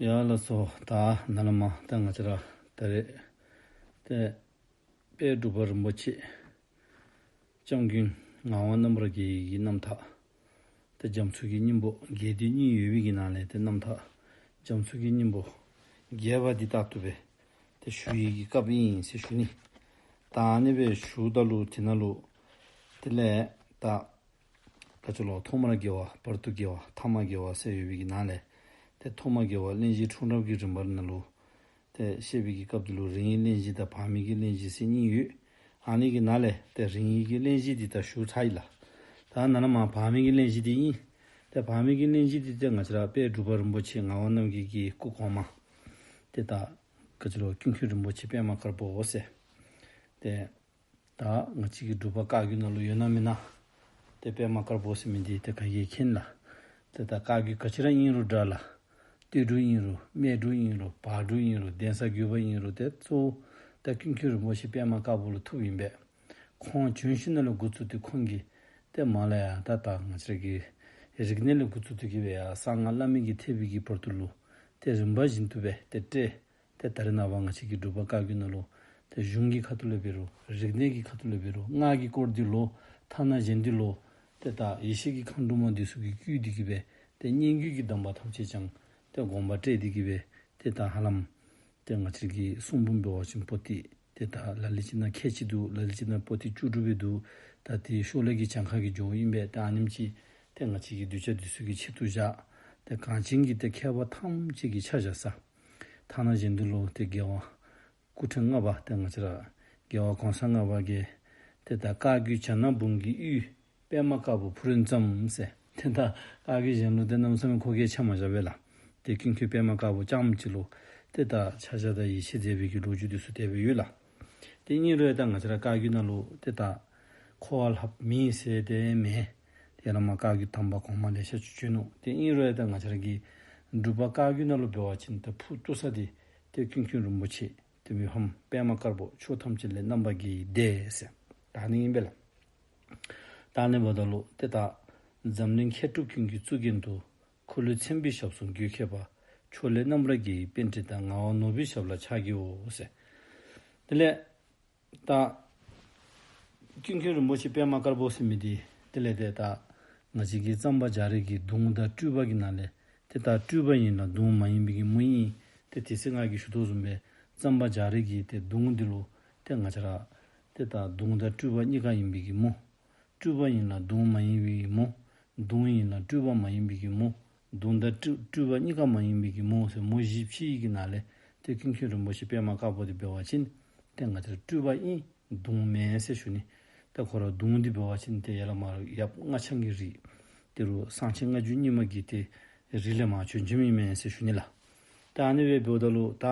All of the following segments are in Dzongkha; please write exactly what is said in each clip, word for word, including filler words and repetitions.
ཡ་ལགས་སོ། ད་ནཱ་ལས་མར་ད་ང་བཅས་ར་ད་རེས་ཏེ་དཔལ་འབྲུག་པ་རིན་པོ་ཆེ་སྐྱབས་མགོན་ངག་དབང་རྣམ་པར་རྒྱལ་གྱི་རྣམ་ཐར་ཏེ་རྒྱ་མཚོ་གི་སྙིང་པོ་རྒྱས་བསྡུས་གཉིས་ཡོད་པའི་གི་ནང་ལས་ཏེ་རྣམ་ཐར་རྒྱ་མཚོ་གི་སྙིང་པོ་རྒྱས་པ་འདི་ལྟར་དུ་སྦེ་ཏེ་ཞུ་ཡི་གི་སྐབས་ཨིན་ཟེར་ཞུ་ནི། ད་ཨ་ནི་སྦེ་ཞུཝ་ད་ལུ་དེ་ནང་ལུ་དེ་ལས་ད་ག་ཅི་ལོ་ཐོག་མར་དགེ་བ་བར་དུ་དགེ་བ་ཐ་མར་དགེ་བ་ཟེར་ཡོད་པའི་གི་ནང་ལས་ཏེ་ཐོག་མར་དགེ་བ་གླེང་གཞི་འཁྲུངས་རབས་ཀྱི་རིམ་པ་ནང་ལུ་ཏེ་བཤད་པའི་གི་སྐབས་དེ་ལུ་རིང་བའི་གླེང་གཞི་དང་བར་མའི་གི་གླེང་གཞི་ཟེར་གཉིས་ཡོད། ཨ་ནི་གི་ནང་ལས་ཏེ་རིང་བའི་གི་གླེང་གཞི་འདི་ད་ཞུ་ཚར་ཡི་ལགས། ད་ནཱ་ལས་མར་བར་མའི་གི་གླེང་གཞི་འདི་ཨིན། ཏེ་བར་མའི་གི་གླེང་གཞི་འདི་ཏེ་ང་བཅས་ར་དཔལ་འབྲུག་པ་རིན་པོ་ཆེ་ངག་དབང་རྣམ་རྒྱལ་གྱི་སྐུ་གོང་མ་ཏེ་ད་ག་ཅི་ལོ་ཀུན་མཁྱེན་རིན་པོ་ཆེ་པདྨ་དཀར་པོ་ཟེར་ཏེ་ད་ང་བཅས་ཀྱི་འབྲུག་པ་བཀའ་བརྒྱུད་ནང་ལུ་ཡོད་ན་མེད་ན། ཏེ་པདྨ་དཀར་པོ་ཟེར་མི་འདི་ཏེ་ག་གིས་མཁྱེན་ལགས། ཏེ་ད་བཀའ་བརྒྱུད་ག་ཅི་ར་ཨིན་རུང་འདྲ་ལགས། སྟོད་འབྲུག་ཨིན་རུང་སྨད་འབྲུག་ཨིན་རུང་བར་འབྲུག་ཨིན་རུང་གདན་ས་བརྒྱུད་པ་ཨིན་རུང་ཏེ་གཙོ་བོ་ད་ཀུན་མཁྱེན་རིན་པོ་ཆེ་པདྨ་དཀར་པོ་ལུ་ཐུགཔ་ཨིན་པས། ཁོང་བྱོན་ཞིནམ་ལས་འགོ་བཙུགས་ཏེ་ཁོང་གིས་ཏེ་མར་ལས་ཡར་ད་ད་ང་བཅས་ར་གི་རིག་གནས་ལས་འགོ་བཙུགས་ཏེ་གི་སྦེ་ཡར་གསང་སྔགས་བླ་མེད་ཀྱི་ཐེག་པའི་གི་བར་དུ་ལུ་ཏེ་རིམ་པ་བཞིན་དུ་སྦེ་ཏེ་བཀྲལ། ཏེ་ད་རེས་ནངས་པ་ང་བཅས་ཀྱི་འབྲུག་པ་བཀའ་བརྒྱུད་ནང་ལུ་ཏེ་གཞུང་གི་ཁ་ཐུག་ལས་འབད་རུང་རིག་གནས་ཀྱི་ཁ་ཐུག་ལས་འབད་རུང་སྔགས་ཀྱི་སྐོར་འདི་ལུ་ཐ་ན་གཞན་འདི་ལུ་ཏེ་ད་ཡེ་ཤེས་ཀྱི་མཁའ་འགྲོ་མ་འདི་ཚུ་གིས་བསྐུལ་ཏེ་གི་སྦེ་ཏེ་སྙན་བརྒྱུད་ཀྱི་གདམས་པ་ཐམས་ཅད་ཀྱང་ཏེ་དགོངས་པ་བཀྲལ་ཏེ་གི་སྦེ་ཏེ་ད་ཧ་ལམ་ཏེ་ང་བཅས་ཀྱི་གསུང་འབུམ་འབད་བ་ཅིན་པོ་ཏི་ཏེ་ད་ལ་ལུ་ཅིག་ནང་ཁལ་གཅིག་འདུག། ལ་ལུ་ཅིག་ནང་པོ་ཏི་བཅུ་དྲུག་སྦེ་འདུག། ད་ཏེ་ཤོ་ལོ་ཀའི་གྱངས་ཁ་གིས་འགྱོཝ་ཨིན་པས། ཏེ་ཨ་ནེམ་ཅིག་ཏེ་ང་བཅས་ཀྱི་གདུལ་བྱ་འདི་ཚུ་གི་ཆེད་དུ་བཞག། ཏེ་གངས་ཅན་གྱི་ཏེ་མཁས་པ་ཐམས་ཅད་ཀྱི་ཆ་བཞག་ས། ཐ་ན་གཞན་འདི་ལུ་ཏེ་རྒྱལ་བ་སྐུ་ཕྲེང་ལྔ་པ་ཏེ་ང་བཅས་ར་རྒྱལ་བ་གོང་ས་ལྔ་པ་གིས་ཏེ་ད་བཀའ་བརྒྱུད་བྱ་ནག་འབུམ་གྱི་དབུས་པདྨ་དཀར་པོ་ཕུག་རོན་ཙམ་ཟེར། ཏེ་ད་བཀའ་བརྒྱུད་གཞན་ལུ་ཏེ་གནམ་མེད་ས་མེད་མཁོ་གལ་ཆེ་མ་བཞག་པས་ལགས། ཏེ་ཀུན་མཁྱེན་པདྨ་དཀར་པོ་རྐྱངམ་གཅིག་ལུ་ཏེ་ད་ཕྱག་རྒྱ་དང་ཡིད་ཆེས་མཛད་པའི་གི་ལོ་རྒྱུས་འདི་ཚུ་དེ་སྦེ་ཡོད་ལགས། ཏེ་ཨིན་རུང་ཡང་ད་ང་བཅས་ར་བཀའ་བརྒྱུད་ནང་ལུ་ཏེ་ད་ཁོ་བ་ལྷགཔ་མེད་ཟེར་ཏེ་མེན། ཏེ་ཡར་ལས་མར་བཀའ་བརྒྱུད་དམ་པ་གོང་མ་ལེ་ཤ་ཅིག་བྱོན་ནུག། ཏེ་ཨིན་རུང་ཡང་ད་ང་བཅས་ར་གི་འབྲུག་པ་བཀའ་བརྒྱུད་ནང་ལུ་འབད་བ་ཅིན་ད་ཕུ་བཏུ་ས་འདི་ཏེ་ཀུན་མཁྱེན་རིན་པོ་ཆེ་ཏེ་མི་ཕམ་པདྨ་དཀར་པོ་ཕྱོགས་ཐམས་ཅད་ལས་རྣམ་པར་རྒྱལ་བའི་སྡེ་ཟེར་ད་ཨ་ནི་ཨིན་པས་ལགས། ད་ཨ་ནི་འབདཝ་ད་ལུ་ཏེ་ད་འཛམ་གླིང་མཁས་གྲུབ་ཀུན་གྱི་གཙུག་རྒྱན་དུ། འཁོར་ལོས་མཚན་པའི་ཞབས་ཟུང་འགོད་མཁས་པ། ཕྱོགས་ལས་རྣམ་པར་རྒྱལ་བའི་པཎྜི་ཏ། ངག་དབང་ནོར་བུའི་ཞབས་ལ་ཕྱག་བགྱིའོ་ཟེར། དེ་ལས་ད་ཀུན་མཁྱེན་རིན་པོ་ཆེ་པདྨ་དཀར་པོ་ཟེར་མི་འདི་དེ་ལས་ཏེ་ད་ང་བཅས་ཀྱི་གཙང་པ་རྒྱ་རས་ཀྱི་གདུང་དང་སྤྲུལ་པ་གི་ནང་ལས་ཏེ་ད་སྤྲུལ་པ་ཡིན་ལ་གདུང་མ་ཡིན་པའི་གི་མུ་ཨིན། ཏེ་དེ་ཚེ་ང་གིས་ཞུ་དོ་བཟུམ་སྦེ་གཙང་པ་རྒྱ་རས་ཀྱི་ཏེ་གདུང་འདི་ལུ་ཏེ་ང་བཅས་ར་ཏེ་ད་གདུང་དང་སྤྲུལ་པ་གཉིས་ཀ་ཡིན་པའི་གི་མུ། སྤྲུལ་པ་ཡིན་ལ་གདུང་མ་ཡིན་པའི་གི་མུ། གདུང་ཡིན་ལ་སྤྲུལ་པ་མ་ཡིན་པའི་གི་མུ། གདུང་དང་སྤྲུལ་སྤྲུལ་པ་གཉིས་ཀ་མ་ཡིན་པའི་གི་མུ་ཟེར་མུ་བཞི་ཕྱེ་ཡི་གི་ནང་ལས་ཏེ་ཀུན་མཁྱེན་རིན་པོ་ཆེ་པདྨ་དཀར་པོ་འདི་འབད་བ་ཅིན་ཏེ་ང་བཅས་ར་སྤྲུལ་པ་ཨིན། གདུང་མེན་ཟེར་ཞུ་ནི། ད་ཁོ་ར་གདུང་འདི་འབད་བ་ཅིན་ཏེ་ཡར་ལས་མར་ཡབ་སྔགས་འཆང་གི་རིགས། དེ་རུ་གསང་ཆེན་སྔགས་རྒྱུད་རྙིང་མ་གི་ཏེ་རིགས་ལས་མར་བྱོན་བྱོནམ་ཨིན་མས་ཟེར་ཞུ་ནི་ལགས། ད་ཨ་ནི་སྦེ་འབདཝ་ད་ལུ་ད་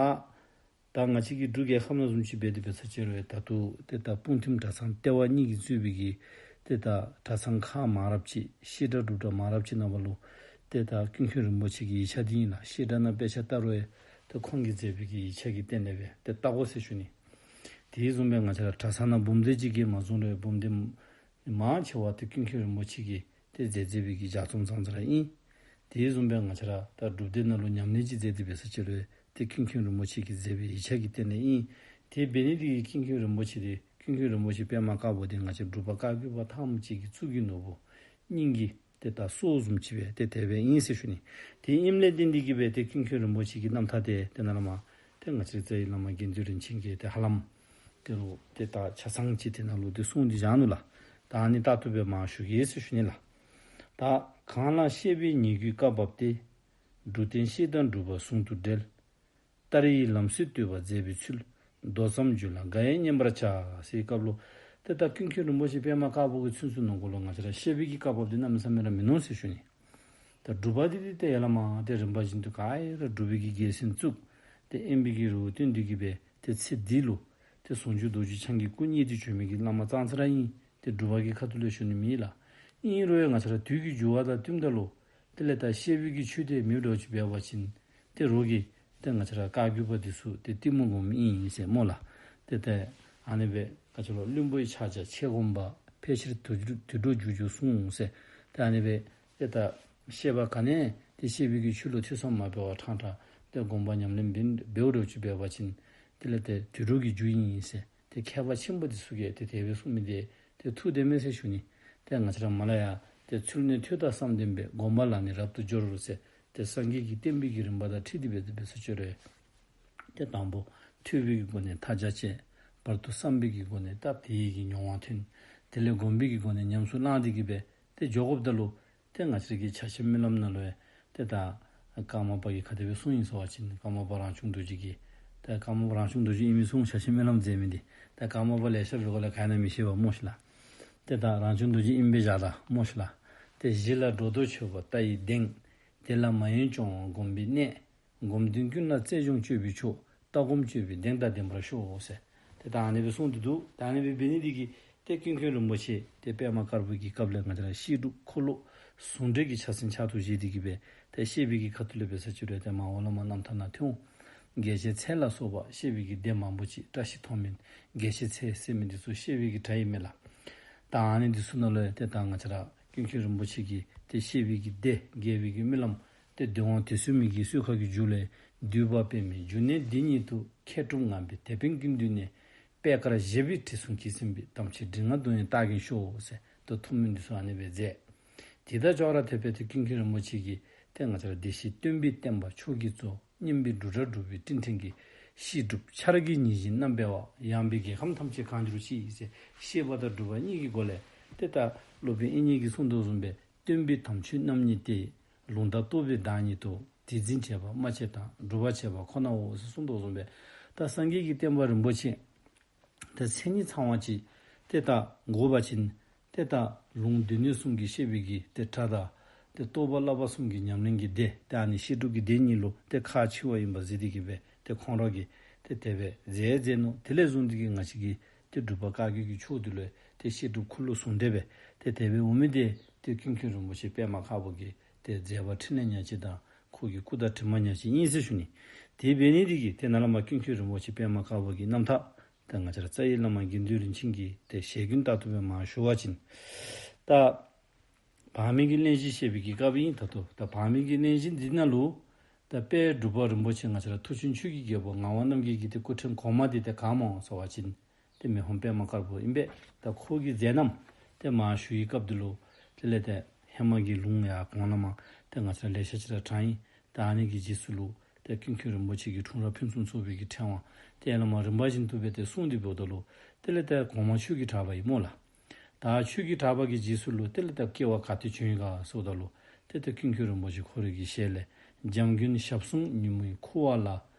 ད་ང་བཅས་ཀྱི་འབྲུག་རྒྱལ་ཁབ་ནང་བཟུམ་ཅིག་འབད་དེ་འབད་ས་ཅིག་རུང་ད་ལྟོ་ཏེ་ད་སྤུངས་ཐིམ་གྲྭ་ཚང་ལྟེ་བ་གཉིས་ཀྱིས་གཙོས་པའི་གི་ཏེ་ད་གྲྭ་ཚང་ཁག་མང་རབས་ཅིག་བཤད་གྲྭ་སྒྲུབ་གྲྭ་མང་རབས་ཅིག་ནང་ཕར་ལུ་ཏེ་ད་ཀུན་མཁྱེན་རིན་པོ་ཆེ་གི་ཡིག་ཆ་འདི་ཨིན་ལགས། བཤད་གྲྭ་ནང་དཔེ་ཆ་ལྟ་རུང་ཡང་ཏེ་ཁོང་གིས་མཛད་པའི་གི་ཡིག་ཆ་གི་སྟེང་ལས་སྦེ་ཏེ་ལྟ་དགོ་ཟེར་ཞུ་ནི། དེ་བཟུམ་སྦེ་ང་བཅས་ར་གྲྭ་ཚང་ནང་འབུམ་སྡེ་ཅིག་གིས་མ་བཟུང་རུང་འབུམ་སྡེ་མང་ཆེ་བ་ཏེ་ཀུན་མཁྱེན་རིན་པོ་ཆེ་གིས་ཏེ་མཛད་མཛད་པའི་གི་ལྗགས་རྩོམ་ཙང་ཙ་ར་ཨིན། དེ་བཟུམ་སྦེ་ང་བཅས་ར་ད་སྒྲུབ་སྡེ་ནང་ལུ་ཉམས་ལེན་ཅིག་མཛད་དེ་འབད་ས་ཅིག་རུང་ཏེ་ཀུན་མཁྱེན་རིན་པོ་ཆེ་གིས་མཛད་པའི་ཡིག་ཆ་གི་སྟེང་ལས་ཨིན། དེ་འབད་ནི་འདི་གིས་ཀུན་མཁྱེན་རིན་པོ་ཆེ་འདི་ཀུན་མཁྱེན་རིན་པོ་ཆེ་པདྨ་དཀར་པོ་འདི་ང་བཅས་འབྲུག་པ་བཀའ་བརྒྱུད་པ་ཐམས་ཅད་ཀྱི་གཙུག་གི་ནོར་བུ་སྙིང་གི་ཏེ་ད་སྲོག་བཟུམ་ཅིག་སྦེ་ཏེ་དེ་སྦེ་ཨིན་ཟེར་ཞུ་ནི། དེ་ཨིནམ་ལས་བརྟེན་ཏེ་གིས་སྦེ་ཏེ་ཀུན་མཁྱེན་རིན་པོ་ཆེ་གི་རྣམ་ཐར་དེ་ཏེ་ནཱ་ལས་མར་ཏེ་ང་བཅས་ར་རྩ་བའི་བླ་མ་དགེ་འདུན་རིན་ཆེན་གྱིས་ཏེ་ཧ་ལམ་ཏེ་རུང་ཏེ་ད་ཆ་ཚང་ཅིག་ཏེ་ནཱ་ལུ་ཏེ་གསུངས་ཏེ་བཞག་ནུག་ལགས། ད་ཨ་ནི་ལྟར་དུ་སྦེ་མར་ཞུ་གེ་ཟེར་ཞུ་ནི་ལགས། ད་གང་ལ་བཤད་པའི་ཉེ་བརྒྱུད་བཀའ་བབས་ཏེ། འབྲུག་སྟེང་བཤད་དང་སྒྲུབ་པ་ཟུང་དུ་འབྲེལ། ཏཱ་རེ་ཡི་ལམ་སྲོལ་བཏོད་པར་མཛད་པའི་ཚུལ། མདོ་ཙམ་བརྗོད་ལ་འགའ་ཡང་སྙན་པར་བྱ། ཟེར་བའི་སྐབས་ལུ་ཏེ་ད་ཀུན་མཁྱེན་རིན་པོ་ཆེ་པདྨ་དཀར་པོ་གི་ཚུན་ཚོད་ནང་འཁོད་ལུ་ང་བཅས་ར་བཤད་པའི་གི་བཀའ་བབས་འདི་གནམ་མེད་ས་མེད་ར་མིན་ནུག་ཟེར་ཞུ་ནི། ད་སྒྲུབ་པ་འདི་ཏེ་ཡར་ལས་མར་ཏེ་རིམ་པ་བཞིན་དུ་ག་ར་སྒྲུབ་པའི་གི་རྒྱལ་མཚན་བཙུགས། ཏེ་དབེན་པའི་གི་རི་བོ་སྟོན་འདི་གིས་སྦེ་ཏེ་ཚེ་འདི་ལུ་ཏེ་ཟུང་འཇུག་རྡོ་རྗེ་འཆང་གི་སྐུ་བརྙེས་ཏེ་བྱོན་མི་གི་བླ་མ་ཙང་ཙ་ར་ཨིན། ཏེ་སྒྲུབ་པ་གི་ཁ་ཐུག་ལས་ཞུ་ནི་མེན་ལགས། ཨིན་རུང་ཡང་ང་བཅས་ར་དུས་ཀྱི་འགྱུར་བ་དང་བསྟུནམ་ད་ལུ་དེ་ལས་ད་བཤད་པའི་གི་ཆོས་དེ་མེདཔ་འདྲཝ་ཅིག་འབད་བ་ཅིན་ཏེ་རོགས་ཀྱིས་ཏེ་ང་བཅས་ར་བཀའ་བརྒྱུད་པ་འདི་ཚུ་ཏེ་གཏི་མུག་སྒོམ་ཨིན་ཟེར་སྨོ་ལགས། ཏེ་ཏེ་ཨ་ནི་སྦེ་ག་ཅི་ལོ་བླུན་པོའི་ཕྱག་རྒྱ་ཆེ་སྒོམ་པ། ཕལ་ཆེར་དུད་འགྲོ་དུད་འགྲོ་འཇུག་འགྱུར་གསུངས་ཟེར། ཏེ་ཨ་ནི་སྦེ་ཏེ་ད་བཤད་པ་ག་ནི་ ཏེ་བཤད་པའི་གི་ཆོས་ལུ་ཐོས་བསམ་མ་འབད་བར་ཕྲང་ཕྲང་ཏེ་སྒོམ་པ་ཉམས་ལེན་འབད་འབདཝ་འདྲཝ་ཅིག་འབད་བ་ཅིན་དེ་ལས་ཏེ་དུད་འགྲོ་གི་རྒྱུ་ཨིན་ཟེར་ཏེ་མཁས་པ་ཆེན་པོ་འདི་ཚུ་གིས་ཏེ་དེ་སྦེ་གསུངས་མི་འདི་ཏེ་ཐུགས་བདེན་མས་ཟེར་ཞུ་ནི། ཏེ་ང་བཅས་ར་མར་ལས་ཡང་ཏེ་ཚུལ་གནས་ཐོས་དང་བསམ་ལྡན་པས། སྒོམ་པ་ལ་ནི་རབ་ཏུ་སྦྱོར་ཟེར་ཏེ་སངས་རྒྱས་ཀྱི་བསྟན་པའི་གི་རིམ་པ་དང་འཁྲིལ་ཏེ་འབད་དེ་འབད་ས་ཅིག་རུང་ཏེ་དང་པོ་ཐོས་པའི་གི་སྒོ་ནས་མཐའ་རྒྱ་བཅད། བར་དུ་བསམ་པའི་གི་སྒོ་ནས་སྟབས་བདེ་བའི་གི་མྱོང་བ་ཐོན། དེ་ལས་སྒོམ་པའི་གི་སྒོ་ནས་ཉམས་སུ་བླངས་ཏེ་གི་སྦེ་ཏེ་འགྱོ་དགོཔ་ད་ལུ་ཏེ་ང་བཅས་ར་གི་ཕྱག་ཆེན་སྨོན་ལམ་ནང་ལུ་ཡང་ཏེ་ད་ཀརྨ་པ་གིས་ག་དེ་སྦེ་གསུངས་ཡི་ཟེར་བ་ཅིན་ཀརྨ་པ་རང་བྱུང་རྡོ་རྗེ་གིས་ཏེ་ཀརྨ་པ་རང་བྱུང་རྡོ་རྗེ་ཨིན་མི་གསུངས། ཕྱག་ཆེན་སྨོན་ལམ་མཛད་མི་འདི་ཏེ་ཀརྨ་པ་ལེ་ཤ་འབད་དགོ་ལགས། ག་ནི་མི་ཤེས་པ་སྨོ་ཤིག་ལགས། ཏེ་ད་རང་བྱུང་རྡོ་རྗེ་ཨིན་པའི་ཞག་ད་སྨོ་ཤིག་ལགས། ཏེ་གཞི་ལ་སྒྲོ་འདོགས་ཆོད་པ་ལྟ་བའི་གདེང་། དེ་ལ་མ་ཡེངས་སྐྱོང་བ་སྒོམ་པའི་གནད། སྒོམ་དོན་ཀུན་ལ་རྩལ་སྦྱོང་སྤྱོད་པའི་མཆོག། ལྟ་སྒོམ་སྤྱོད་པའི་གདེང་དང་ལྡན་པར་ཤོག་ཟེར། ཏེ་ད་ཨ་ནི་སྦེ་གསུངས་ཏེ་འདུག། ད་ཨ་ནི་སྦེ་འབད་ནི་འདི་གིས་ཏེ་ཀུན་མཁྱེན་རིན་པོ་ཆེ་ཏེ་པདྨ་དཀར་པོ་གི་སྐབས་ལས་ང་བཅས་ར་བཤད་སྒྲུབ་འཁོར་ལོ་ཟུང་འབྲེལ་གྱི་ཕྱག་སེན་ཕྱག་ཏུ་བཞེས་ཏེ་གི་སྦེ་ཏེ་བཤད་པའི་གི་ཁ་ཐུག་ལས་འབད་ས་ཅིག་རུང་ཏེ་མར་འོག་ལས་མར་རྣམ་ཐར་ནང་ཐོན་འོང་། རྒྱ་ཆེར་འཚལ་ལ་སོགས་པ་བཤད་པའི་གི་སྡེ་མང་པོ་ཅིག། བཀྲ་ཤིས་མཐོང་སྨོན་རྒྱ་ཆེར་འཚལ་ཟེར་མི་འདི་ཚུ་བཤད་པའི་གི་གྲྭ་ཨིན་མས་ལགས། ད་ཨ་ནི་འདི་ཚུ་ནང་ལུ་ཏེ་ད་ང་བཅས་ར་ཀུན་མཁྱེན་རིན་པོ་ཆེ་གིས་ཏེ་བཤད་པའི་གི་སྡེ་རྒྱས་པའི་གི་སྨོན་ལམ་ཏེ་འདོན་དབང་དུས་གསུམ་མི་དགེའི་གསོལ་ཁ་གི་མཇུག་ལས། འདུས་པ་པདྨའི་འབྱུང་གནས་འདི་ཉིད་དུ། མཁས་གྲུབ་ངང་པའི་དེད་དཔོན་ཀུན་འདུས་ནས། པད་དཀར་བཞད་པའི་དྲི་བསུང་གིས་ཟིན་པའི། དམ་ཆོས་མགྲིན་ངག་དུ་ཡང་བཏགས་གྱུར་ཤོག་ཟེར་ཏེ་ཐུགས་སྨོན་འདི་ཚུ་ཨ་ནི་སྦེ་མཛད། དེ་དང་ཅོག་ར་འཐདཔ་སྦེ་ཏེ་ཀུན་མཁྱེན་རིན་པོ་ཆེ་གིས་ཏེ་ང་བཅས་ར་བདེ་གཤེགས་སྟོན་པའི་བསྟན་པ་མཆོག་གི་གཙོ། སྙན་པའི་འབྲུག་སྒྲ་སྒྲོགས་པའི་སྤྲིན་ཕྲེང་གིས། བཤད་སྒྲུབ་ཆར་གྱི་ཉི་བཞིན་རྣམ་སྤེལ་བ། ཡངས་པའི་རྒྱལ་ཁམས་ཐམས་ཅད་གང་གྱུར་ཅིག་ཟེར། བཤད་པ་དང་སྒྲུབ་པ་གཉིས་ཀྱི་སྒོ་ལས་ཏེ་ད་སློབ་དཔོན་དབྱིག་གཉེན་གྱིས་གསུངས་དོ་བཟུམ་སྦེ་སྟོན་པའི་དམ་ཆོས་རྣམ་གཉིས་ཏེ། ལུང་དང་རྟོགས་པའི་བདག་ཉིད་དོ། དེ་འཛིན་བྱེད་པ་སྨྲ་བྱེད་དང་། སྒྲུབ་པ་བྱེད་པ་ཁོ་ནའོ་ཟེར་གསུངས་དོ་བཟུམ་སྦེ་ད་སངས་རྒྱས་ཀྱི་བསྟན་པ་རིན་པོ་ཆེ་ཏེ་མཚན་ཉིད་ཚང་བ་ཅིག་ཏེ་ད་དགོ་པ་ཅིན་ཏེ་ད་ལུང་སྡེ་སྣོད་གསུམ་གྱིས་བཤད་པའི་གི་ཏེ་གྲྭ་དང་ཏེ་རྟོགས་པ་བསླབ་པ་གསུམ་གྱི་ཉམས་ལེན་གྱི་སྡེ་ཏེ་ཨ་ནི་བཤད་སྒྲུབ་ཀྱི་སྡེ་གཉིས་ལུ་ཏེ་ཁག་ཆེ་བ་ཨིན་པ་གཟིགས་ཏེ་གི་སྦེ་ཏེ་ཁོང་ར་གིས་ཏེ་དེ་སྦེ་མཛད་མཛད་ནུག། དེ་ལས་བཟུང་སྟེ་གི་ང་བཅས་ཀྱི་ཏེ་འབྲུག་པ་བཀའ་བརྒྱུད་ཀྱི་ཕྱོགས་འདི་ལུ་ཏེ་བཤད་སྒྲུབ་འཁོར་ལོ་ཟུང་འབྲེལ་སྦེ་ཏེ་དེ་སྦེ་འོང་མི་འདི་ཏེ་ཀུན་མཁྱེན་རིན་པོ་ཆེ་པདྨ་དཀར་པོ་གི་ཏེ་མཛད་པ་འཕྲིན་ལས་ཉག་གཅིག་དང་ཁོ་གི་སྐུ་དང་གྲིབ་མ་ཉག་གཅིག་ཨིན་ཟེར་ཞུ་ནི། དེ་འབད་ནི་འདི་གིས་ཏེ་ནཱ་ལས་མར་ཀུན་མཁྱེན་རིན་པོ་ཆེ་པདྨ་དཀར་པོ་གི་རྣམ་ཐར་ཏེ་ང་བཅས་ར་རྩ་བའི་བླ་མ་དགེ་འདུན་རིན་ཆེན་གྱི་ཏེ་ཞལ་རྒྱུན་ལྟར་དུ་སྦེ་མར་ཞུ་བ་ཅིན་ད་བར་མའི་གི་གླེང་གཞི་བཤད་པའི་གི་སྐབས་ཨིན། ད་ལྟོ་ད་བར་མའི་གི་གླེང་གཞི་འདི་ནང་ལུ་ད་དཔལ་འབྲུག་པ་རིན་པོ་ཆེ་ང་བཅས་ར་མཐུ་ཆེན་ཆོས་ཀྱི་རྒྱལ་པོ་ངག་དབང་རྣམ་རྒྱལ་གྱི་ཏེ་སྐུ་ཕྲེང་གོང་མ་འདི་ཏེ་ག་སྨོ་ཟེར་བ་ཅིན་ཏེ་མི་ཕམ་པདྨ་དཀར་པོ་ཨིན་པས། ད་ཁོ་གི་མཛད་རྣམ་ཏེ་མར་ཞུ་བའི་སྐབས་འདི་ལུ་དེ་ལས་ཏེ་ཧེ་མ་གི་ལུང་ཡང་གོང་ལས་མར་ཏེ་ང་བཅས་ར་ལེ་ཤ་ཅིག་ར་དྲངས་ཡི། ད་ཨ་ནི་གི་རྗེས་སུ་ལུ་ཏེ་ཀུན་མཁྱེན་རིན་པོ་ཆེ་གི་འཁྲུངས་རབས་ཕུན་སུམ་ཚོགས་པའི་གི་ཕྲེང་བ་ཏེ་ཨ་ནི་མར་རིམ་པ་བཞིན་དུ་སྦེ་ཏེ་གསུངས་ཏེ་འབདཝ་ད་ལུ་དེ་ལས་ཏེ་གོང་མ་ཆོས་ཀྱི་གྲགས་པ་ཨིན་སྨོ་ལགས། ད་ཆོས་ཀྱི་གྲགས་པ་གི་རྗེས་སུ་ལུ་དེ་ལས་ད་སྐྱེ་བ་ག་ཏེ་བྱོན་ཡི་ག་ཟེརཝ་ད་ལུ་ཏེ་ད་ཀུན་མཁྱེན་རིན་པོ་ཆེ་ཁོ་རའི་གི་ཞལ་ལས། འཇམ་མགོན་ཞབས་ཟུང་ཉིན་མོའི་ཁུ་བ་ལ།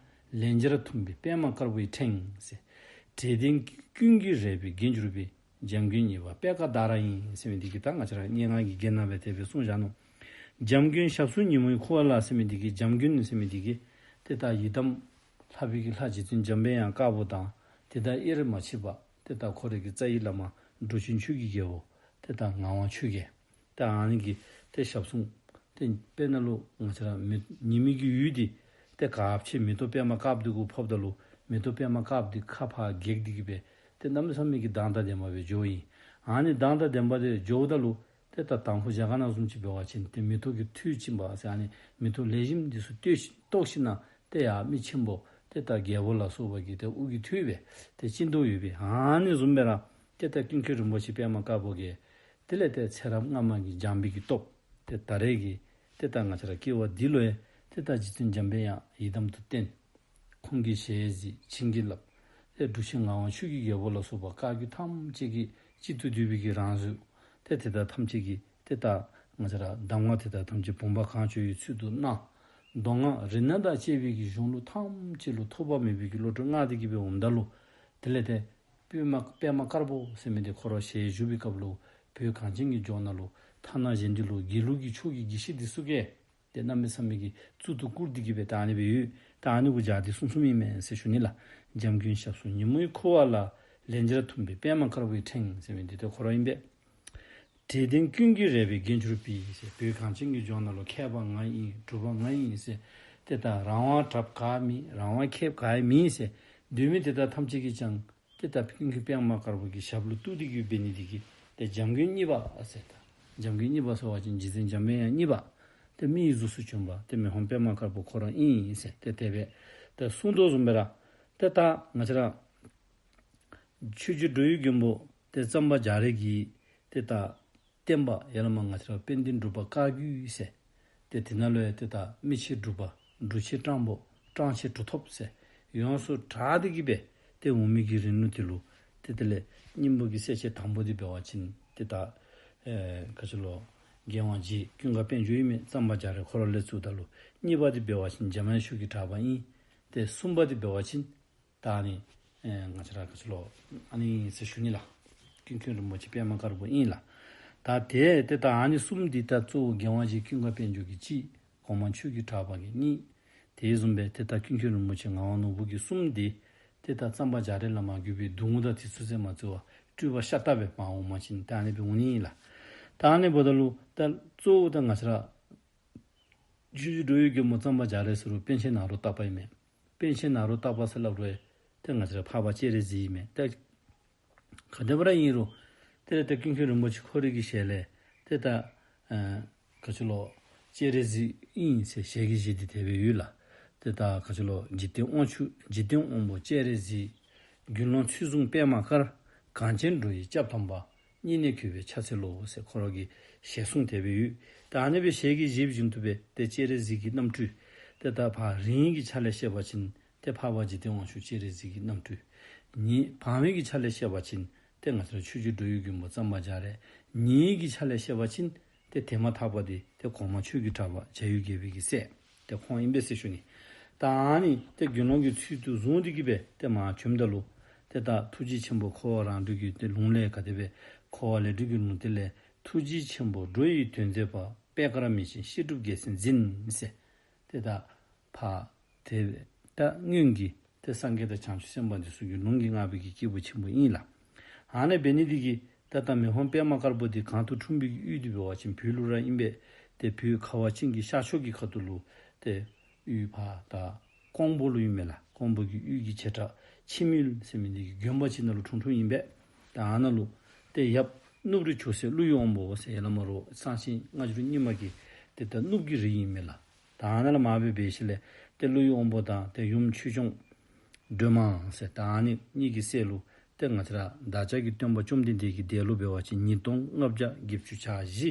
ལན་བརྒྱར་འཐུམས་པའི་པདྨ་དཀར་པོའི་ཕྲེང་ཟེར། དྲེགས་ལྡན་ཀུན་གྱིས་རལ་པའི་རྒྱན་གྱུར་པའི། འཇམ་མགོན་གཉིས་པ་པད་དཀར་ཟླ་ར་ཡིན་ཟེར་མི་འདི་གིས་ད་ང་བཅས་ར་སྙན་ངག་གི་རྒྱན་ནང་སྦེ་དེ་སྦེ་གསུངས་བཞག་ནུག། འཇམ་མགོན་ཞབས་ཟུང་ཉིན་མོའི་ཁུ་བ་ལ་ཟེར་མི་འདི་གིས་འཇམ་མགོན་ཟེར་མི་འདི་གིས་ཏེ་ད་ཡི་དམ་ལྷ་པའི་གི་ལྷ་རྗེ་བཙུན་འཇམ་པའི་དབྱངས་དཀར་པོ་དང་ཏེ་ད་དབྱེར་མ་མཆིས་པ་ཏེ་ད་ཁོ་རའི་གི་རྩ་བའི་བླ་མ་འབྲུག་ཆེན་ཆོས་ཀྱི་རྒྱལ་པོ་ཏེ་ད་ངག་དབང་ཆོས་རྒྱལ། ད་ཨ་ནི་གི་ཏེ་ཞབས་ཟུང་ཏེ་དཔེར་ན་ལུ་ང་བཅས་ར་མེ་ཉི་མའི་གི་འོད་འདི་ཏེ་དཀརཔོ་ཅིག་མེ་ཏོག་པདྨ་དཀརཔོ་འདི་གུ་ཕོགཔ་ད་ལུ་མེ་ཏོག་པདྨ་དཀརཔོ་འདི་ཁ་ཕར་འགྱེལ་ཏེ་གི་སྦེ་ཏེ་གནམ་མེད་ས་མེད་ཀྱི་མདངས་དང་ལྡནམ་སྦེ་འགྱོཝ་ཨིན། ཨ་ནི་མདངས་དང་ལྡནམ་འདི་འགྱོཝ་ད་ལུ་ཏེ་ད་དང་ཕུ་རྒྱ་གར་ནང་བཟུམ་ཅིག་འབད་བ་ཅིན་ཏེ་མེ་ཏོག་གི་ཐོད་བཅིངས་པ་ཟེར་ཨ་ནི་མེ་ཏོག་ལེགས་ཤོམ་འདི་ཚུ་བཏོག་ཤི་བཏོག་ཞིནམ་ཏེ་ཡར་མི་ཆེན་པོ་ཏེ་ད་རྒྱལ་པོ་ལ་སོགས་པ་གི་ཏེ་དབུ་གི་ཐོད་སྦེ་ཏེ་བཅིངས་དོ་ཡོདཔ་ཨིན། ཨ་ནི་བཟུམ་སྦེ་ར་ཏེ་ད་ཀུན་མཁྱེན་རིན་པོ་ཆེ་པདྨ་དཀར་པོ་གིས་དེ་ལས་ཏེ་ཚེ་རབས་སྔ་མ་གི་སྦྱངས་པའི་གི་སྟོབས་ཏེ་ད་རེས་ཀྱི་ཏེ་ད་ང་བཅས་ར་སྐྱེ་བ་འདི་ལུ་ཡང་ཏེ་ད་རྗེ་བཙུན་འཇམ་པའི་དབྱངས་ཡི་དམ་དུ་བསྟེན། ཁོང་གི་ཞལ་གཟིགས་བྱིན་གྱིས་བརླབས། ཏེ་འབྲུག་ཆེན་ངག་དབང་ཆོས་ཀྱི་རྒྱལ་པོ་ལ་སོགས་པ་བཀའ་བརྒྱུད་ཐམས་ཅད་ཀྱི་གཅིག་ཏུ་བསྡུས་པའི་གི་རང་གཟུགས། ཏེ་དེ་དག་ཐམས་ཅད་ཀྱི་ཏེ་ད་ང་བཅས་ར་གདམས་ངག་དེ་དག་ཐམས་ཅད་བུམ་པ་གང་བྱོ་བའི་ཚུལ་དུ་གནང་། མདོ་སྔགས་རིག་གནས་དང་བཅས་པའི་གི་གཞུང་ལུགས་ཐམས་ཅད་ལུ་ཐོགས་པ་མེད་པའི་གི་བློ་གྲོས་མངའ་སྟེ་གི་སྦེ་འོངམ་ད་ལུ་དེ་ལས་ཏེ་པདྨ་པདྨ་དཀར་པོ་ཟེར་མི་འདི་ཁོ་ར་ཞལ་བཞུགས་པའི་སྐབས་ལུ་བོད་གངས་ཅན་གྱི་ལྗོངས་ནང་ལུ་ཐ་ན་གཞན་འདི་ལུ་དགེ་ལུགས་ཀྱི་ཕྱོགས་ཀྱི་དགེ་བཤེས་འདི་ཚུ་གིས་ཏེ་གནམ་མེད་ས་མེད་ཀྱི་གཙུག་ཏུ་བཀུར་ཏེ་གི་སྦེ་ད་ཨ་ནི་སྦེ་ཡོད། ད་ཨ་ནི་གུ་སྦྱར་ཏེ་གསུངས་གསུངསམ་ཨིན་མས་ཟེར་ཞུ་ནི་ལགས། འཇམ་མགོན་ཞབས་ཟུང་ཉིན་མོའི་ཁུ་བ་ལ། ལན་བརྒྱར་འཐུམས་པའི་པདྨ་དཀར་པོའི་ཕྲེང་ཟེར་མི་འདི་ཏེ་ཁོ་ར་ཨིན་པས། དྲེགས་ལྡན་ཀུན་གྱིས་རལ་པའི་རྒྱན་གྱུར་པའི་ཟེར་བོད་གངས་ཅན་གྱི་ལྗོངས་ནང་ལུ་མཁས་པ་ང་ཨིན་གྲུབ་པ་ང་ཨིན་ཟེར་ཏེ་ད་རང་དབང་དྲགཔ་ག་མེད་རང་དབང་ཁེབས་ག་མེད་ཟེར་སྡོད་མི་དེ་དག་ཐམས་ཅད་ཀྱིས་ཀྱང་ཏེ་ད་ཀུན་མཁྱེན་པདྨ་དཀར་པོ་གི་ཞབས་ལུ་གཏུགས་ཏེ་གི་འབད་ནི་འདི་གིས་ཏེ་འཇམ་མགོན་གཉིས་པ་ཟེར་ད་འཇམ་མགོན་གཉིས་པ་ཟེར་བ་ཅིན་རྗེ་བཙུན་འཇམ་པའི་དབྱངས་གཉིས་པ། ཏེ་མིའི་གཟུགས་སུ་བྱོན་པ་ཏེ་མི་ཕམ་པདྨ་དཀར་པོ་ཁོ་ར་ཨིན་ཟེར་ཏེ་དེ་སྦེ་ཏེ་གསུངས་དོ་བཟུམ་སྦེ་ར་ཏེ་ད་ང་བཅས་ར་ཆོས་རྗེ་འགྲོ་བའི་མགོན་པོ་ཏེ་གཙང་པ་རྒྱ་རས་ཀྱི་ཏེ་ད་བསྟན་པ་ཡ་ལ་མ་ང་བཅས་ར་དཔལ་ལྡན་འབྲུག་པ་བཀའ་བརྒྱུད་ཟེར། ཏེ་དེ་ནང་ལུ་ཡང་ཏེ་ད་མི་ཕྱེད་འབྲུག་པ་འབྲུག་ཕྱེད་སྤྲང་པོ་སྤྲང་ཕྱེད་གྲུབ་ཐོབ་ཟེར་ཡོངས་སུ་གྲགས་ཏེ་གི་སྦེ་ཏེ་འོང་མི་གི་རིང་ལུ་དེ་ལུ་ཏེ་དེ་ལས་སྙིང་པོ་གི་སྲས་ཆེན་དང་པོ་འདི་འབད་བ་ཅིན་ཏེ་ད་ཨེ་ག་ཅི་ལོ་རྒྱལ་དབང་རྗེ་ཀུན་དགའ་དཔལ་འབྱོར་ཨིན་མས། གཙང་པ་རྒྱ་རས་ཁོ་ར་ལས་བཙུགས་ད་ལུ་གཉིས་པ་འདི་འབད་བ་ཅིན་འཇམ་དབྱངས་ཆོས་ཀྱི་གྲགས་པ་ཨིན། ཏེ་གསུམ་པ་འདི་འབད་བ་ཅིན་ད་ཨ་ནི་ཨེ་ང་བཅས་ར་ག་ཅི་ལོ་ཨ་ནི་ཟེར་ཞུ་ནི་ལགས། ཀུན་མཁྱེན་རིན་པོ་ཆེ་པདྨ་དཀར་པོ་ཨིན་ལགས། ད་དེ་ཏེ་ད་ཨ་ནི་གསུམ་འདི་ད་གཙོ་བོ་རྒྱལ་དབང་རྗེ་ཀུན་དགའ་དཔལ་འབྱོར་གྱི་གཅིག། གོང་མ་ཆོས་ཀྱི་གྲགས་པ་གི་གཉིས། དེ་བཟུམ་སྦེ་ཏེ་ད་ཀུན་མཁྱེན་རིན་པོ་ཆེ་ངག་དབང་ནོར་བུ་གི་གསུམ་འདི་ཏེ་ད་གཙང་པ་རྒྱ་རས་ལས་མར་བརྒྱུད་པའི་གདུང་དང་དེ་ཚུ་ཟེར་མ་བརྩི་བར་སྤྲུལ་པ་ཤ་སྟག་སྦེ་མར་འོངམ་ཅིན་ད་ཨ་ནི་སྦེ་འོང་ནི་ཨིན་ལགས། ད་ཨ་ནི་འབདཝ་ད་ལུ་ད་གཙོ་བོ་ད་ང་བཅས་ར་ཆོས་རྗེ་འགྲོ་བའི་མགོན་པོ་གཙང་པ་རྒྱ་རས་ཟེར་རུང་པཎ་ཆེན་ནཱ་རོ་ཏ་པ་ཨིན་མས། པཎ་ཆེན་ནཱ་རོ་ཏ་པ་ཟེར་སླབ་རུང་ཏེ་ང་བཅས་ར་འཕགས་པ་སྤྱན་རས་གཟིགས་ཨིན་མས། ཏེ་ག་དེ་སྦེ་ར་ཨིན་རུང་ཏེ་ཏེ་ཀུན་མཁྱེན་རིན་པོ་ཆེ་ཁོ་རའི་གི་ཞལ་ལས་ཏེ་ད་ཨ་ག་ཅི་ལོ་སྤྱན་རས་གཟིགས་ཨིན་ཟེར་ཞལ་གྱིས་བཞེས་ཏེ་དེ་སྦེ་ཡོད་ལགས། ཏེ་ད་ག་ཅི་ལོ་འཇིག་རྟེན་དབང་ཕྱུག་འཇིག་རྟེན་དབང་པོ་སྤྱན་རས་གཟིགས། དགེ་སློང་ཚུལ་བཟུང་པདྨ་དཀར། གངས་ཅན་འགྲོ་བའི་སྐྱབས་དམ་པ། སྙིང་ནས་གུས་པས་ཕྱག་འཚལ་ལོ་ཟེར་ཁོ་ར་གི་ཞལ་གསུངས་དེ་སྦེ་ཡོད། ད་ཨ་ནི་སྦེ་ཞལ་གྱིས་བཞེས་པ་བཞིན་དུ་སྦེ་ཏེ་སྤྱན་རས་གཟིགས་ཀྱི་རྣམ་སྤྲུལ། ཏེ་ད་ཕར་རིང་གི་ཆ་ལས་བཤད་པ་ཅིན་ཏེ་འཕགས་པ་འཇིག་རྟེན་དབང་ཕྱུག་སྤྱན་རས་གཟིགས་ཀྱི་རྣམ་སྤྲུལ། ཉེ་བར་མའི་གི་ཆ་ལས་བཤད་པ་ཅིན་ཏེ་ང་བཅས་ར་ཆོས་རྗེ་འགྲོ་བའི་མགོན་པོ་གཙང་པ་རྒྱ་རས། ཉེ་གི་ཆ་ལས་བཤད་པ་ཅིན་ཏེ་དེ་མ་ཐག་པ་འདི་ཏེ་གོང་མ་ཆོས་ཀྱི་གྲགས་པ་བྱ་ཡུལ་རྒྱལ་པོའི་གི་སྲས། ཏེ་ཁོང་ཨིན་པས་ཟེར་ཞུ་ནི། ད་ཨ་ནི་ཏེ་དགེ་སློང་གི་ཚུལ་དུ་བཟུང་སྟེ་གི་སྦེ་ཏེ་མར་བྱོནམ་ད་ལུ་ཏེ་ད་ཐུགས་རྗེ་ཆེན་པོ་འཁོར་བ་རང་གྲོལ་གྱི་ཏེ་ལུང་ལས་ག་དེ་སྦེ་འཁོར་བ་ལས་གྲོལ་གྱི་ལུང་དེ་ལས་ཐུགས་རྗེ་ཆེན་པོ་འགྲོ་ཡི་དོན་མཛད་པ། པད་དཀར་མིག་ཅན་བཤད་སྒྲུབ་རྒྱལ་མཚན་འཛིན་ཟེར། ཏེ་ད་ཕར་ཏེ་ད་སྔོན་གྱི་ཏེ་སངས་རྒྱས་དང་བྱང་ཆུབ་སེམས་དཔའ་འདི་ཚུ་གི་ལུང་གིས་བསྔགས་པའི་གི་སྐྱེས་བུ་ཆེན་པོ་ཨིན་ལགས། ཨ་ནི་འབད་ནི་འདི་གིས་ད་ད་མི་ཕམ་པདྨ་དཀར་པོ་འདི་གང་དུ་འཁྲུངས་པའི་གི་ཡུལ་འདི་འབད་བ་ཅིན་བོད་ལུ་ར་ཨིན་པས། ཏེ་བོད་ཁ་བ་ཅན་གྱི་ཤར་ཕྱོགས་ཀྱི་ཁ་ཐུག་ལུ་ཏེ་ཡུལ་ཕར་ད་ཀོང་པོ་ལུ་ཨིན་མས་ལགས། ཀོང་པོ་གི་ཡུལ་གྱི་བྱེ་བྲག་ཁྱི་མིལ་ཟེར་མི་འདི་གི་དགོན་པ་ཅིག་ནང་ལུ་འཁྲུངས་འཁྲུངསམ་ཨིན་པས། ད་ཨ་ནཱ་ལུ་ཏེ་ཡབ་གནུབས་རི་ཇོ་སྲས་ཀླུ་ཡི་དབང་པོ་ཟེར་ཡ་ལ་མ་རོ་གསང་ཆེན་སྔ་འགྱུར་རྙིང་མ་གི་ཏེ་ད་གནུབས་ཀྱི་རིགས་ཨིན་མས་ལགས། ད་ཨ་ནཱ་ལས་མར་སྦེ་འབད་ཞིནམ་ལས་ཏེ་ཀླུ་ཡི་དབང་པོ་དང་ཏེ་ཡུམ་ཆོས་སྐྱོང་སྒྲོལ་མ་ཟེར་ད་ཨ་ནི་གཉིས་ཀྱི་སྲས་ལུ་ཏེ་ང་བཅས་ར་བདག་ཅག་གི་སྟོན་པ་བཅོམ་ལྡན་འདས་ཀྱི་འདས་ལོ་འབད་བ་ཅིན་ཉིས་སྟོང་ལྔ་བརྒྱ་བརྒྱད་ཅུ་གྱ་བཞི།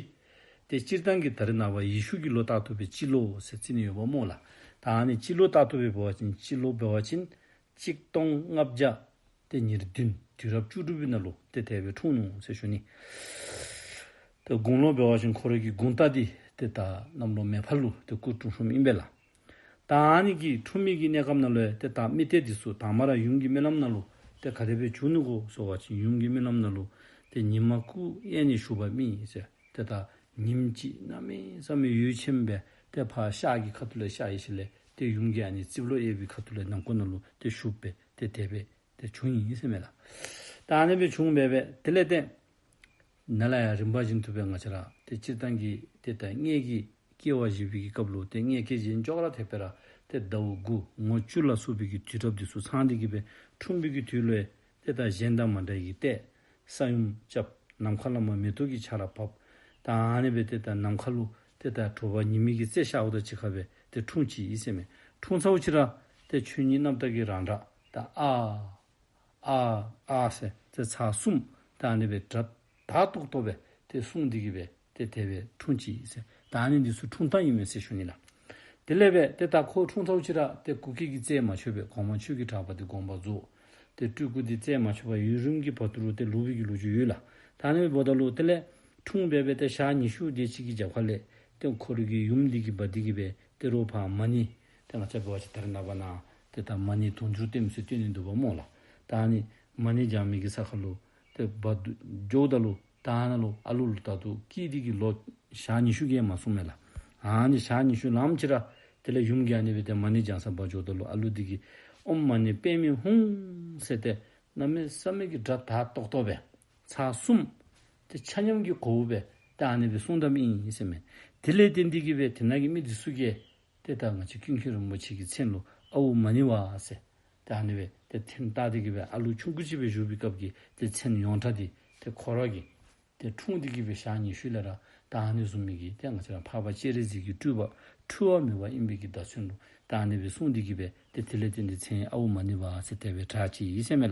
ཏེ་སྤྱིར་བཏང་གི་ད་རེས་ནངས་པ་ཡེ་ཤུ་གི་ལོ་ལྟར་དུ་སྦེ་སྤྱི་ལོ་ཟེར་བརྩི་ནི་ཡོདཔ་སྨོ་ལགས། ད་ཨ་ནི་སྤྱི་ལོ་ལྟར་དུ་སྦེ་འབད་བ་ཅིན་སྤྱི་ལོ་འབད་བ་ཅིན་གཅིག་སྟོང་ལྔ་བརྒྱ་ཏེ་ཉེར་བདུན་དུས་རབས་བཅུ་དྲུག་པའི་ནང་ལུ་ཏེ་དེ་སྦེ་འཁྲུངས་ནུག་ཟེར་ཞུ་ནི། ཏེ་དགུང་ལོ་འབད་བ་ཅིན་ཁོ་རའི་གི་དགུང་རྟ་འདི་ཏེ་ད་གནམ་ལོ་མེ་ཕག་ལུ་ཏེ་སྐུ་འཁྲུངས་འཁྲུངསམ་ཨིན་པས་ལགས། ད་ཨ་ནི་གི་འཁྲུངས་མི་གི་གནས་སྐབས་ནང་ལུ་ཏེ་ད་རྨི་ལྟས་འདི་ཚུ་དང་པ་ར་ཡུམ་གྱི་རྨི་ལམ་ནང་ལུ་ཏེ་ག་དེ་སྦེ་བྱུང་ནུག་གོ་ཟེར་བ་ཅིན་ཡུམ་གྱི་རྨི་ལམ་ནང་ལུ་ཏེ་ཉི་མ་སྐུ་གཡས་ནས་ཞུགས་པ་རྨིས་ཟེར། ཏེ་ད་ཉིནམ་གཅིག་གནམ་མེད་ས་མེད་འོད་ཆེན་སྦེ་ཏེ་ཕར་ཤར་གྱི་ཁ་ཐུག་ལས་ཤར་ཡི་ཞིནམ་ལས་ཏེ་ཡུམ་གྱི་ཨ་ནི་རྩིབ་ལོགས་གཡས་པའི་ཁ་ཐུག་ལས་ནམ་མཁའ་ནང་ལུ་ཏེ་ཞུགས་སྦེ་ཏེ་དེ་སྦེ་ཏེ་བྱུང་ཡི་ཟེར་མས་ལགས། ད་ཨ་ནི་སྦེ་བྱུང་སྦེ་སྦེ་དེ་ལས་ཏེ་ནཱ་ལས་ཡར་རིམ་པ་བཞིན་དུ་སྦེ་ང་བཅས་ར་ཏེ་སྤྱིར་བཏང་གི་ཏེ་ད་མངལ་གྱི་སྐྱེ་བ་བཞེས་པའི་གི་སྐབས་ལུ་ཏེ་མངལ་སྐྱེས་རྗེས་ཅོག་ར་འཐདཔ་སྦེ་ར་ཏེ་ཟླཝ་དགུ་ངོ་བཅུ་ལ་སོགས་པའི་གི་དུས་རབས་འདི་ཚུ་ཚང་སྟེ་གི་སྦེ་འཁྲུངས་པའི་གི་དུས་ལུ་ཏེ་ད་གཞན་དང་མ་འདྲ་བའི་གི་ཏེ་ས་ཡོམ་རྐྱབ། ནམ་མཁའ་ལས་མར་མེ་ཏོག་གི་ཆར་པ་བབས། ད་ཨ་ནི་སྦེ་ཏེ་ད་ནམ་མཁའ་ལུ་ཏེ་ད་དྲོ་པ་ཉི་མའི་གི་རྩེ་ཤརཝ་དང་གཅིག་ཁར་སྦེ་ཏེ་འཁྲུངས་ཅི་ཨིན་ཟེར་མས། འཁྲུངས་ཚརཝ་ཅིག་ར་ཏེ་ཆོས་ཉིད་རྣམ་དག་གི་རང་སྒྲ་ད་ཨ་ཨ་ཨ་ཟེར་ཏེ་ཚར་གསུམ་ད་ཨ་ནི་སྦེ་སྒྲ་དག་ཏོག་ཏོ་སྦེ་ཏེ་གསུངས་ཏེ་གི་སྦེ་ཏེ་དེ་སྦེ་འཁྲུངས་ཅི་ཟེར། ད་ཨ་ནི་འདི་ཚུ་འཁྲུངས་སྟངས་ཨིན་མས་ཟེར་ཞུ་ནི་ལགས། དེ་ལས་སྦེ་ཏེ་ད་ཁོ་འཁྲུངས་ཚརཝ་ཅིག་ར་ཏེ་སྐུ་སྐྱེ་གི་རྩད་མ་ཆོད་པར་གོང་མ་ཆོས་ཀྱི་གྲགས་པ་འདི་དགོངས་པ་རྫོགས། ཏེ་སྤྲུལ་སྐུ་འདི་རྩད་མ་ཆོད་པར་ཡུན་རིང་གི་བར་དུ་ལུ་ཏེ་ལུས་པའི་གི་ལོ་རྒྱུས་ཡོད་ལགས། ད་ཨ་ནི་འབདཝ་ད་ལུ་དེ་ལས་འཁྲུངས་སྦེ་སྦེ་ཏེ་ཞག་ཉི་ཤུ་དེ་ཅིག་གི་རྒྱབ་ཁ་ལས་ཏེ་ཁོ་རའི་གི་ཡུམ་འདི་གིས་འབག་སྟེ་གི་སྦེ་ཏེ་རོགས་ཕར་མ་ཎི་ཏེ་ང་བཅས་འབད་བ་ཅིན་ད་རེས་ནངས་པ་ནང་ཏེ་ད་མ་ཎི་དུང་ཕྱུར་བསྟེན་མི་ཚུ་བསྟེན་ནི་འདུག་པ་སྨོ་ལགས། ད་ཨ་ནི་མ་ཎི་སྦྱང་མི་གི་ས་ཁར་ལུ་ཏེ་འབག་འགྱོཝ་ད་ལུ་ད་ཨ་ནཱ་ལུ་ཨ་ལུ་ལུ་ད་ལྟོ་སྐྱེས་ཏེ་གི་ལོ་ཞག་ཉི་ཤུ་གིས་མ་ཚུགས་མས་ལགས། ཨ་ནི་ཞག་ཉི་ཤུ་ལངམ་ཅིག་ར་དེ་ལས་ཡུམ་གྱིས་ཨ་ནི་སྦེ་ཏེ་མ་ཎི་སྦྱང་ས་འབག་འགྱོཝ་ད་ལུ་ཨ་ལུ་འདི་གིས་ཨོཾ་མ་ཎི་པདྨེ་ཧཱུྃ་ཟེར་ཏེ་གནམ་མེད་ས་མེད་ཀྱི་སྒྲ་དག་ཏོག་ཏོ་སྦེ་ཚར་གསུམ་ཏེ་ཆ་མཉམ་གྱི་གོ་བ་སྦེ་ཏེ་ཨ་ནི་སྦེ་གསུངས་གནངམ་ཨིན་ཟེར་མས། དེ་ལས་བརྟེན་ཏེ་གི་སྦེ་དེ་ནང་གི་མི་འདི་ཚུ་གིས་ཏེ་ད་ང་བཅས་ཀུན་མཁྱེན་རིན་པོ་ཆེ་གི་མཚན་ལུ་ཨའུ་མ་ཎི་བ་ཟེར་ཏེ་ཨ་ནི་སྦེ་ཏེ་མཚན་བཏགས་ཏེ་གི་སྦེ་ཨ་ལུ་ཆུང་ཀུ་ཅིག་སྦེ་བཞུགས་པའི་སྐབས་ཀྱི་ཏེ་མཚན་ཡོངས་གྲགས་འདི་ཏེ་ཁོ་ར་གིས་ཏེ་འཁྲུངས་ཏེ་གི་སྦེ་ཞག་ཉི་ཤུ་ལས་ར་ ད་ཨ་ནི་བཟུམ་མའི་གི་ཏེ་ང་བཅས་ར་འཕགས་པ་སྤྱན་རས་གཟིགས་ཀྱི་སྤྲུལ་པ་འཁྲུལ་བ་མེད་པ་ཨིན་པའི་གི་བརྡ་མཚོན་ལུ་ད་ཨ་ནི་སྦེ་གསུངས་ཏེ་གི་སྦེ་ཏེ་དེ་ལས་བརྟེན་ཏེ་མཚན་ཨའུ་མ་ཎི་བ་ཟེར་དེ་སྦེ་གྲགས་ཅི་ཟེར་མས་ལགས།